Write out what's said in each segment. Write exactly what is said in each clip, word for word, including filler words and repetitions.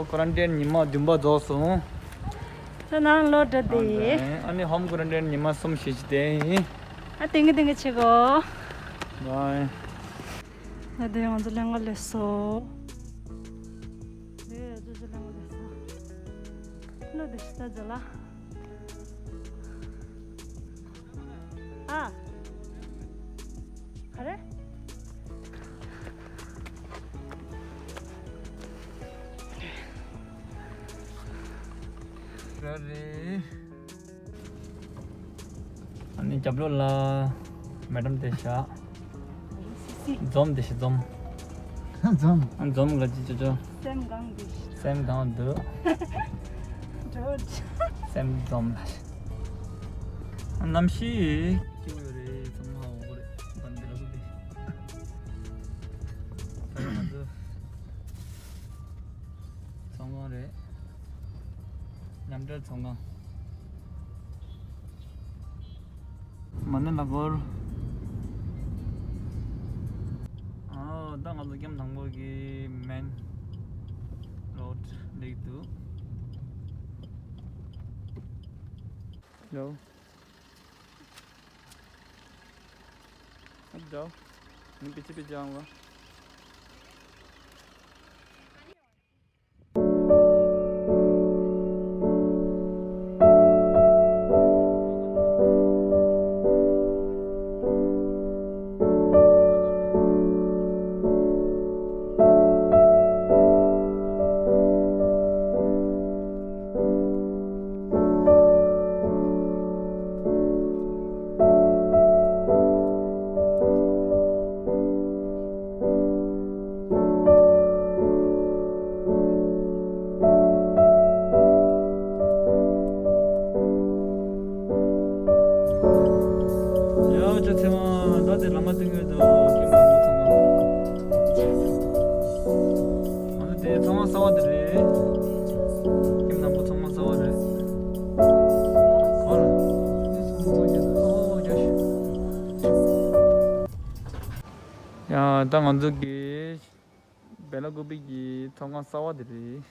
ཁོ་རན་ཊིན་ཉི་མ་བདུན་པ་རྫོགས་སོང་། ད་ནང་ལོག་འགྲོ་དེ་ཡིན། ཨ་ནི་ཧོམ་ཁོ་རན་ཊིན་ཉི་མ་གསུམ་ཞིག་ཅིག་དེ་ཡིན། ཨ་ཏིང་གི་ཏིང་གི་ཆེ་གོ། བའི། ད་དེ་ང་ཚོ་ལེན་ག་ལས་སོ། དེ་ང་ཚོ་ལེན་ག་ལས་སོ། ལོ་དེ་ཤི་ད་ཛ་ལ། ཨ། ག་རེ། ར་རེད། ཨ་ནི་རྒྱབ་ལོགས་ལ་མེ་ཌམ་དེ་བཞག་འཛོམས་དེ་བཞག་འཛོམས། འཛོམས། ཨ་འཛོམས་ལ་ཅི་ཅོ་ཅོ། སེམས་གང་འདུག་སེམས་གང་འདུག་འགྲོ། སེམས་འཛོམས་ལ། ཨ་གནམ་གཤིས་སྐྱིད་པོ་ཡོད་རེད། ཚང་མ་འོ་གོ་རེད། བན་དེ་ལ་གོ་དེ། ད་ང་ཚོ་ཚོང་ཁང་རེད། མཉམ་འབྲེལ་ཚོང་ཁང་། མ་ཎི་ལ་སྐོར། ཨོ་ད་ང་ཚོ་ཀེམ་དང་པོ་གི་མེན་རོ་ཌི་སླེབས་འདུག་ཡོ། ཨ་ཇོ། ནི་པི་ཆི་པི་ཅང་ལ། ཡ་ཅོ་ཚེ་དབང་ད་དེ་ལམ་མ་སྟོན་གྱི་འདུག་ཀེམ་དང་པོ་ཚང་མ། ང་ཚོ་དེ་ཚང་མ་གསར་པ་དེ་རེད། ཀེམ་དང་པོ་ཚང་མ་གསར་པ་རེད། ཨོ་ལ། ཨོ་ཡ་ཤ། ཡ་ད་ང་ཚོ་གི་བེ་ལ་ཀུ་པི་གི་ཚོང་ཁང་གསར་པ་དེ་རེད།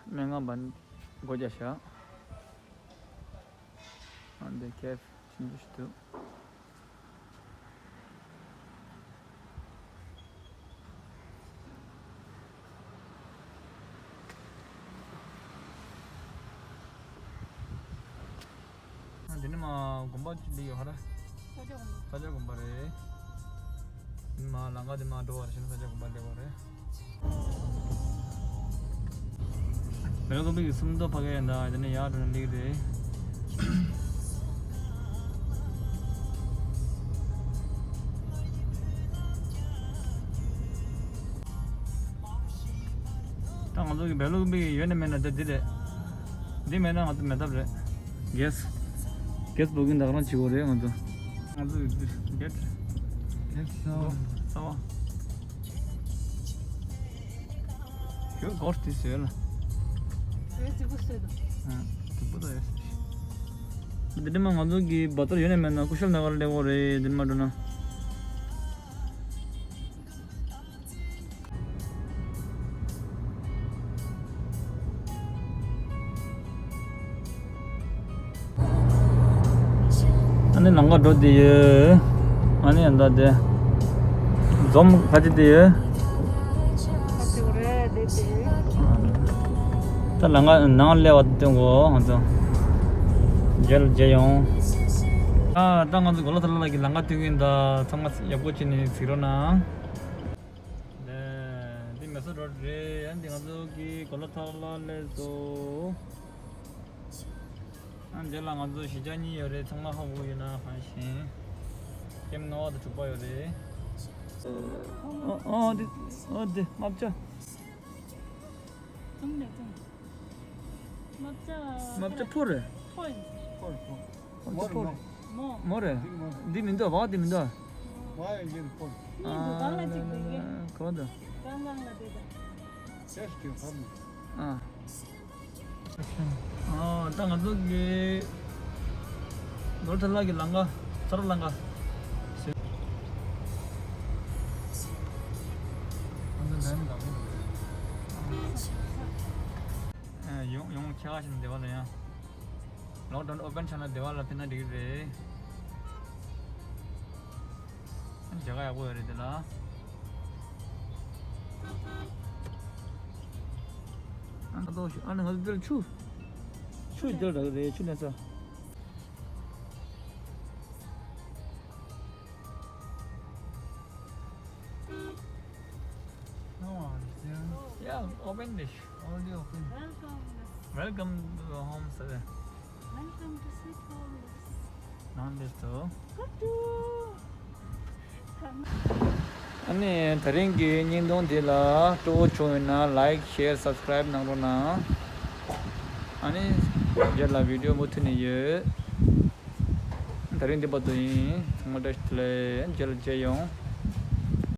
སྨན་ཁང་བན་སྒོ་རྒྱག་བཞག་ཨ་འདི་ཁེབ་ཆུང་ཆུང་ཞིག་འདུག་ཨ་འདི་ནི་མ་དགོན་པ་ཅིག་སླེབས་ཡོད་ཧ་ར། ས་སྐྱ་དགོན་པ། ས་སྐྱ་དགོན་པ་རེད། འདི་ནི་མ་ལམ་ཁ་འདི་མ་འགྲོ་བ་རེད། ཤིང་ས་སྐྱ་དགོན་པ་སླེབས་པ་རེད། མེ་ལོ་ཀོ་པི་གི་སུམ་མདོ་ཕ་གི་ཡན་ད་འདི་ནི་ཡར་འགྲོ་ན་སླེབས་རེད། ད་ང་ཚོ་གི་བེ་ལུག་པི་ཡོད་ན་མེད་ན་ད་འདི་རེད། འདི་མེད་ན་ང་ཚོ་མེད་ཐབས་རེད། གེ་སི། གེ་སི་བུ་ཀིང་ད་ག་རང་བྱེད་དགོས་རེད་ང་ཚོ། ང་ཚོ་གི་གེ་སི་གེ་སི་གསར་པ། ཁྱོད་གོ་སྟེ་ཟེར་ལ། ཨ་རྫིག་པོ་ཟེར་དང་། ཨ་རྫིག་པོ་ད་ཡོད་ཟེར། འདི་འདྲ་མ་ང་ཚོ་གི་བ་ཏར་ཡོད་ན་མེད་ན་ཀུ་ཤལ་ནགར་སླེབས་དགོས་རེད་འདི་མ་འགྲོ་ན། ཨ་ནི་ལམ་ཁ་འགྲོ་དེ་ཡོད། ཨ་ནི་ཡང་ད་དེ། འཛོམས་ཁ་ཅིག་དེ་ཡོད། ད་ལམ་ཁ་ནང་སླེབས་པ་སྟོན་གོ་ང་ཚོ། མཇལ་མཇལ་ཡོང་། ཨ་ད་ང་ཚོ་གོ་ལ་ཐ་ལ་ལ་གི་ལམ་ཁ་སྟོན་གིན་ད་ཚང་མ་ཡག་པོ་བྱས་ནས་གཟིགས་རོགས་གནང་། ནས་འདི་མེ་སོ་རོ་ཌི་རེད། ཡང་འདི་ང་ཚོ་གི་གོ་ལ་ཐ་ལ་ལས་སོ། ཨ་འདི་ལ་ང་ཚོ་གཞིས་ཆགས་གཉིས་ཡོད་རེད། ཚང་མ་ཧ་གོ་ཡོད་ན་ཧ་ཤེས། ཀེམ་ལྔ་པ་དང་དྲུག་པ་ཡོད་རེད། ཨོ་ཨོ་འདི་ཨོ་འདི་རྨ་བྱ། ཙུམ་ནས་ཙུམ། རྨ་བྱ། རྨ་བྱ་ཕོ་རེད། ཕོ་ཡིན། ཕོ་རེད་ཕོ། རྨ་བྱ་ཕོ་རེད། མོ། མོ་རེད། འདི་མི་འདུག་བ་འདི་མི་འདུག་ཝ་ཡང་འདིར་ཕོ། གཉིས་འདུག་གང་ལ་གཅིག་འདུག་གི་གང་འདུག་གང་གང་ལ་བསྡད་ད། ཤེས་ཀྱི་ཧ་མི། ཨ། ཨ་ད་ང་ཚོ་གི་ནོར་ཐ་ལ་གི་ལམ་ཁ་ས་རུ་ལམ་ཁ་ཟེར། ཨ་ནི་ ཡོང་ཡོང་ཁྱེད་ཁ་ཞིག་བདེ་བ་ལ་ཡང་། ལོག་ཌའོན་ཨོ་པན་ཆགས་ན་བདེ་བ་ལ་ཕན་ན་འགྲིག་གི་རེད། ཨ་ནི་ཇ་ག་ཡག་པོ་ཡོད་རེད་དེ་ལ། ཨ་ནི་ང་ཚོ་འདིར་ཆུ། ཆུ་འདིར་རག་གི་རེད། ཆུ་ལེན་ས། No one is there. Yeah, open this. Already open. Welcome. Welcome to the home, sir. Welcome to Sweet Home. None this too. Good too. Come. ཨ་ནི་དེ་རིང་གི་བརྙན་ཐུང་འདི་ལ་སྤྲོ་བོ་བྱུང་ཡོད་ན་like, share, subscribe གནང་རོགས་གནང་། ཨ་ནི་རྗེས་ལ་བི་ཌི་ཡོ་མུ་མཐུད་ནས་ཡོད། དེ་རིང་འདི་བར་དུ་ཡིན། ཚང་མ་བཀྲ་ཤིས་བདེ་ལེགས། རྗེས་ལ་མཇལ་ཡོང་།